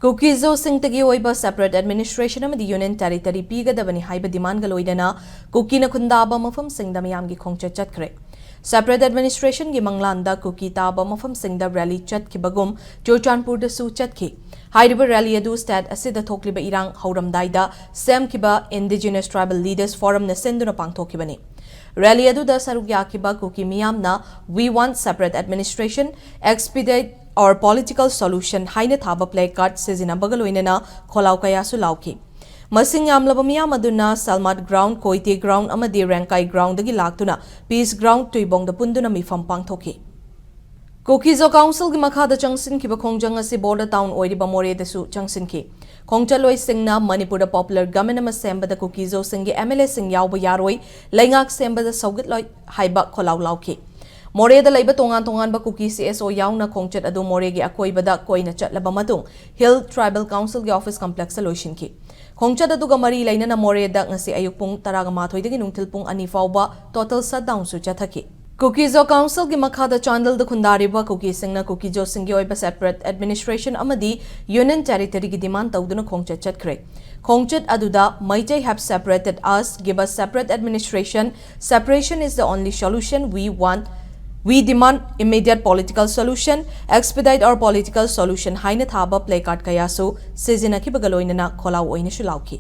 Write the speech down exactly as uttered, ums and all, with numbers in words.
ꯀꯨꯀꯤ-ꯖꯣꯁꯤꯡꯇꯒꯤ ꯑꯣꯏꯕ separate administration ꯑꯃꯗꯤ union territory ꯄꯤꯒꯗꯕꯅꯤ ꯍꯥꯏꯕ demandꯒ ꯂꯣꯏꯅꯅ ꯀꯨꯀꯤꯅ ꯈꯨꯟꯗꯥꯕ ꯃꯐꯝꯁꯤꯡꯗ ꯃꯤꯌꯥꯝꯒꯤ ꯈꯣꯡꯆꯠ ꯆꯠꯈ꯭ꯔꯦ꯫ Separate administrationꯒꯤ ꯃꯪꯂꯥꯟꯗ ꯀꯨꯀꯤ ꯇꯥꯕ ꯃꯐꯝꯁꯤꯡꯗ rally ꯆꯠꯈꯤꯕꯒꯨꯝ ꯆꯨꯔꯆꯥꯟꯄꯨꯔꯗꯁꯨ ꯆꯠꯈꯤ꯫ ꯍꯥꯏꯔꯤꯕ rally ꯑꯗꯨ state ꯑꯁꯤꯗ ꯊꯣꯛꯂꯤꯕ ꯏꯔꯥꯡ ꯍꯧꯔꯝꯗꯥꯏꯗ ꯁꯦꯝꯈꯤꯕ indigenous tribal leaders forumꯅ ꯁꯤꯟꯗꯨꯅ ꯄꯥꯡꯊꯣꯛꯈꯤꯕꯅꯤ꯫ Rally ꯑꯗꯨꯗ ꯁꯔꯨꯛ ꯌꯥꯈꯤꯕ ꯀꯨꯀꯤ ꯃꯤꯌꯥꯝꯅ "We want separate administration, expedite or political solution" ꯍꯥꯏꯅ ꯊꯥꯕ placard ꯁꯤꯖꯤꯟꯅꯕꯒ ꯂꯣꯏꯅꯅ ꯈꯣꯜꯂꯥꯎ ꯀꯌꯥꯁꯨ ꯂꯥꯎꯈꯤ꯫ ꯃꯁꯤꯡ ꯌꯥꯝꯂꯕ ꯃꯤꯌꯥꯝ ꯑꯗꯨꯅ ꯁꯜꯃꯥꯠ ground, ꯀꯣꯏꯇꯦ ground ꯑꯃꯗꯤ ꯔꯦꯡꯀꯥꯏ groundꯗꯒꯤ ꯂꯥꯛꯇꯨꯅ Peace Ground ꯇꯨꯏꯕꯣꯡꯗ ꯄꯨꯟꯗꯨꯅ ꯃꯤꯐꯝ ꯄꯥꯡꯊꯣꯛꯈꯤ꯫ ꯀꯨꯀꯤ-ꯖꯣ councilꯒꯤ ꯃꯈꯥꯗ ꯆꯪꯁꯤꯟꯈꯤꯕ ꯈꯣꯡꯖꯪ ꯑꯁꯤ border town ꯑꯣꯏꯔꯤꯕ ꯃꯣꯔꯦꯗꯁꯨ ꯆꯪꯁꯤꯟꯈꯤ꯫ ꯈꯣꯡꯆꯠꯂꯣꯏꯁꯤꯡꯅ ꯃꯅꯤꯄꯨꯔꯗ popular government ꯑꯃ ꯁꯦꯝꯕꯗ ꯀꯨꯀꯤ-ꯖꯣꯁꯤꯡꯒꯤ MLAꯁꯤꯡ ꯌꯥꯎꯕ ꯌꯥꯔꯣꯏ, ꯂꯩꯉꯥꯛ ꯁꯦꯝꯕꯗ ꯁꯧꯒꯠꯂꯣꯏ ꯍꯥꯏꯕ ꯈꯣꯜꯂꯥꯎ ꯂꯥꯎꯈꯤ꯫ ꯃꯣꯔꯦꯗ ꯂꯩꯕ ꯇꯣꯉꯥꯟ ꯇꯣꯉꯥꯟꯕ ꯀꯨꯀꯤ CSO ꯌꯥꯎꯅ ꯈꯣꯡꯆꯠ ꯑꯗꯨ ꯃꯣꯔꯦꯒꯤ ꯑꯀꯣꯏꯕꯗ ꯀꯣꯏꯅ ꯆꯠꯂꯕ ꯃꯇꯨꯡ Hill Tribal Councilꯒꯤ office complexꯇ ꯂꯣꯏꯁꯤꯟꯈꯤ꯫ ꯈꯣꯡꯆꯠ ꯑꯗꯨꯒ ꯃꯔꯤ ꯂꯩꯅꯅ ꯃꯣꯔꯦꯗ ꯉꯁꯤ ꯑꯌꯨꯛ ꯄꯨꯡ ꯇꯔꯥꯃꯥꯊꯣꯏꯗꯒꯤ ꯅꯨꯡꯊꯤꯜ ꯄꯨꯡ ꯑꯅꯤ ꯐꯥꯎꯕ total shutdownꯁꯨ ꯆꯠꯊꯈꯤ꯫ ꯀꯨꯀꯤ-ꯖꯣ councilꯒꯤ ꯃꯈꯥꯗ ꯆꯥꯟꯗꯦꯜꯗ ꯈꯨꯟꯗꯥꯔꯤꯕ ꯀꯨꯀꯤꯁꯤꯡꯅ ꯀꯨꯀꯤ-ꯖꯣꯁꯤꯡꯒꯤ ꯑꯣꯏꯕ separate administration ꯑꯃꯗꯤ union territoryꯒꯤ demand ꯇꯧꯗꯨꯅ ꯈꯣꯡꯆꯠ ꯆꯠꯈ꯭ꯔꯦ꯫ ꯈꯣꯡꯆꯠ ꯑꯗꯨꯗ "Meitei have separated us, give us separate administration, separation is the only solution, we want, we demand immediate political solution, expedite our political solution" ꯍꯥꯏꯅ ꯊꯥꯕ placard ꯀꯌꯥꯁꯨ ꯁꯤꯖꯤꯟꯅꯈꯤꯕꯒ ꯂꯣꯏꯅꯅ ꯈꯣꯜꯂꯥꯎ ꯑꯣꯏꯅꯁꯨ ꯂꯥꯎꯈꯤ꯫